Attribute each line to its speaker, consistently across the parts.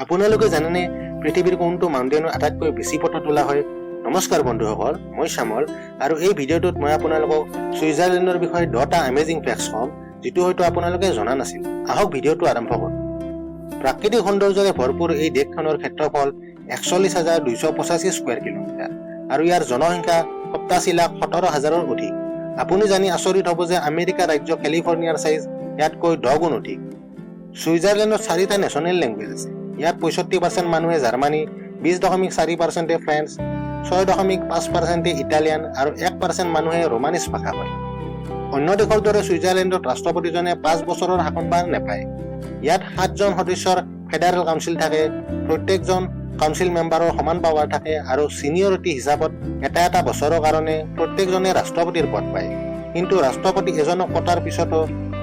Speaker 1: আপোনালোকে জানেনে পৃথিৱীৰ কোনটো মাউণ্টেইনৰ আটাইতকৈ বেছি ফটো তোলা হয়? নমস্কাৰ বন্ধুসকল, মই শ্যামল আৰু এই ভিডিঅ'টোত মই আপোনালোকক ছুইজাৰলেণ্ডৰ বিষয়ে 10টা এমেজিং ফেক্টছ ক'ম, যিটো হয়তো আপোনালোকে জনা নাছিল। আহক, ভিডিঅ'টো আৰম্ভ কৰোঁ। প্ৰাকৃতিক সৌন্দৰ্যৰে ভৰপূৰ এই দেশখনৰ ক্ষেত্ৰফল 41,285 স্কুৱেৰ কিলোমিটাৰ আৰু ইয়াৰ জনসংখ্যা 87,17,000ৰ অধিক। আপুনি জানি আচৰিত হ'ব যে আমেৰিকা ৰাজ্য কেলিফৰ্ণিয়াৰ চাইজ ইয়াতকৈ 10 গুণ অধিক। ছুইজাৰলেণ্ডত চাৰিটা নেশ্যনেল লেংগুৱেজ আছে। ইয়াত 65% মানুহে জাৰ্মানী, 20.4%-এ ফ্ৰেঞ্চ, 6.5%-এ ইটালিয়ান আৰু 1% মানুহে ৰোমানিছ ভাষা কয়। অন্য দেশৰ দৰে ছুইজাৰলেণ্ডত ৰাষ্ট্ৰপতিজনে 5 বছৰৰ শাসনভাৰ নাপায়। ইয়াত সাতজন সদস্যৰ ফেডাৰেল কাউন্সিল থাকে। প্ৰত্যেকজন কাউন্সিল মেম্বাৰৰ সমান পাৱাৰ থাকে আৰু চিনিয়ৰিটি হিচাপত এটা এটা বছৰৰ কাৰণে প্ৰত্যেকজনে ৰাষ্ট্ৰপতিৰ পদ পায়। কিন্তু ৰাষ্ট্ৰপতি এজনক পতাৰ পিছতো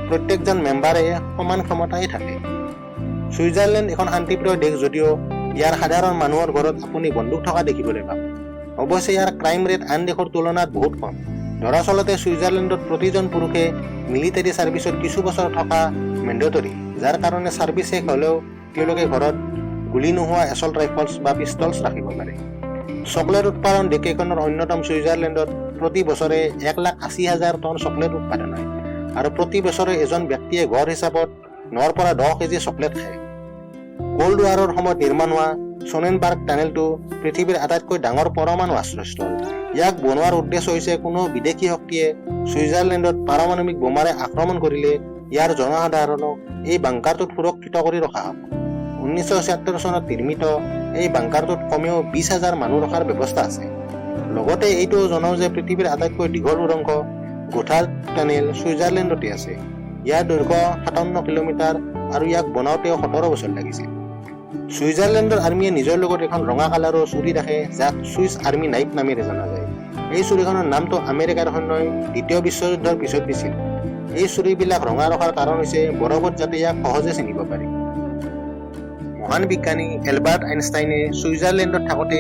Speaker 1: প্ৰত্যেকজন মেম্বাৰে সমান ক্ষমতাই থাকে। ছুইজাৰলেণ্ড এখন শান্তিপ্ৰিয় দেশ যদিও ইয়াৰ সাধাৰণ মানুহৰ ঘৰত আপুনি বন্দুক থকা দেখিবলৈ পাব। অৱশ্যে ইয়াৰ ক্ৰাইম ৰেট আন দেশৰ তুলনাত বহুত কম। দৰাচলতে ছুইজাৰলেণ্ডত প্ৰতিজন পুৰুষে মিলিটাৰী ছাৰ্ভিচত কিছু বছৰ থকা মেণ্ডেটৰী, যাৰ কাৰণে ছাৰ্ভিচ শেষ হ'লেও তেওঁলোকে ঘৰত গুলী নোহোৱা এছল্ট ৰাইফলছ বা পিষ্টলছ ৰাখিব পাৰে। চকলেট উৎপাদন দেশকেইখনৰ অন্যতম ছুইজাৰলেণ্ডত প্ৰতি বছৰে 1,80,000 টন চকলেট উৎপাদন হয় আৰু প্ৰতি বছৰে এজন ব্যক্তিয়ে গড় হিচাপত 9ৰ পৰা 10 কেজি চকলেট খায়। কোল্ড ৱাৰৰ সময়ত নিৰ্মাণ হোৱা চনেনবাৰ্গ টানেলটো পৃথিৱীৰ আটাইতকৈ ডাঙৰ পৰমাণু আশ্ৰয়স্থল। ইয়াক বনোৱাৰ উদ্দেশ্য হৈছে কোনো বিদেশী শক্তিয়ে ছুইজাৰলেণ্ডত পাৰমাণৱিক বোমাৰে আক্ৰমণ কৰিলে ইয়াৰ জনসাধাৰণক এই বাংকাৰটোত সুৰক্ষিত কৰি ৰখা হ'ব। 1976 চনত নিৰ্মিত এই বাংকাৰটোত কমেও 20,000 মানুহ ৰখাৰ ব্যৱস্থা আছে। লগতে এইটোও জনাওঁ যে পৃথিৱীৰ আটাইতকৈ দীঘল সুৰংগ গোথাৰ্ড টানেল ছুইজাৰলেণ্ডতে আছে। ইয়াৰ দৈৰ্ঘ্য 57 কিলোমিটাৰ আৰু ইয়াক বনাওঁতেও 17 বছৰ লাগিছিল। ছুইজাৰলেণ্ডৰ আৰ্মীয়ে নিজৰ লগত এখন ৰঙা কালাৰৰ চুৰি ৰাখে, যাক চুইচ আৰ্মী নাইফ নামেৰে জনা যায়। এই চুৰিখনৰ নামটো আমেৰিকাৰ সৈন্যই দ্বিতীয় বিশ্বযুদ্ধৰ পিছত দিছিল। এই চুৰিবিলাক ৰঙা ৰখাৰ কাৰণ হৈছে বৰফত যাতে ইয়াক সহজে চিনিব পাৰি। মহান বিজ্ঞানী এলবাৰ্ট আইনষ্টাইনে ছুইজাৰলেণ্ডত থাকোঁতে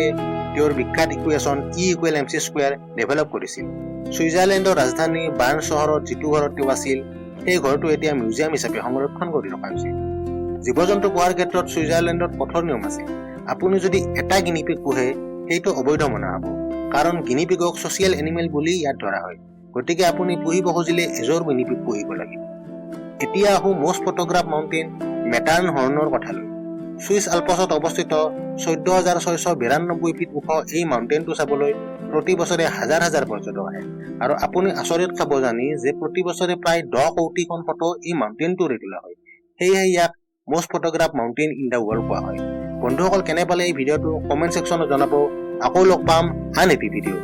Speaker 1: তেওঁৰ বিখ্যাত equation E equal M C square develop কৰিছিল। ছুইজাৰলেণ্ডৰ ৰাজধানী বাৰ্ণ চহৰত যিটো ঘৰত তেওঁ আছিল, সেই ঘৰটো এতিয়া মিউজিয়াম হিচাপে সংৰক্ষণ কৰি ৰখা হৈছে। জীৱ জন্তু পোহাৰ ক্ষেত্ৰত ছুইজাৰলেণ্ডত কঠোৰ নিয়ম আছে। আপুনি যদি এটা গিনিপিগ পোহে, সেইটো অবৈধ মনা হ'ব, কাৰণ গিনিপিগক ছ'চিয়েল এনিমেল বুলি ইয়াত ধৰা হয়। গতিকে আপুনি পুহিব খুজিলে এযোৰ গিনিপিগ পুহিব লাগিব। এতিয়া আহোঁ মষ্ট ফটোগ্ৰাফ মাউণ্টেইন মেটাৰ্ন হৰ্ণৰ কথালৈ। চুইচ আল্পছত অৱস্থিত 14,692 ফিট ওখ এই মাউণ্টেইনটো চাবলৈ প্ৰতি বছৰে হাজাৰ হাজাৰ পৰ্যটক আহে আৰু আপুনি আচৰিত খাব জানি যে প্ৰতি বছৰে প্ৰায় 10 কৌটিখন ফটো এই মাউণ্টেইনটোৰে তোলা হয়। সেয়েহে ইয়াক most photographed mountain in the world কোৱা হয়। বন্ধুসকল, কেনে পালে এই ভিডিঅ'টো কমেণ্ট ছেকশ্যনত জনাব। আকৌ লগ পাম আন এটি ভিডিঅ'।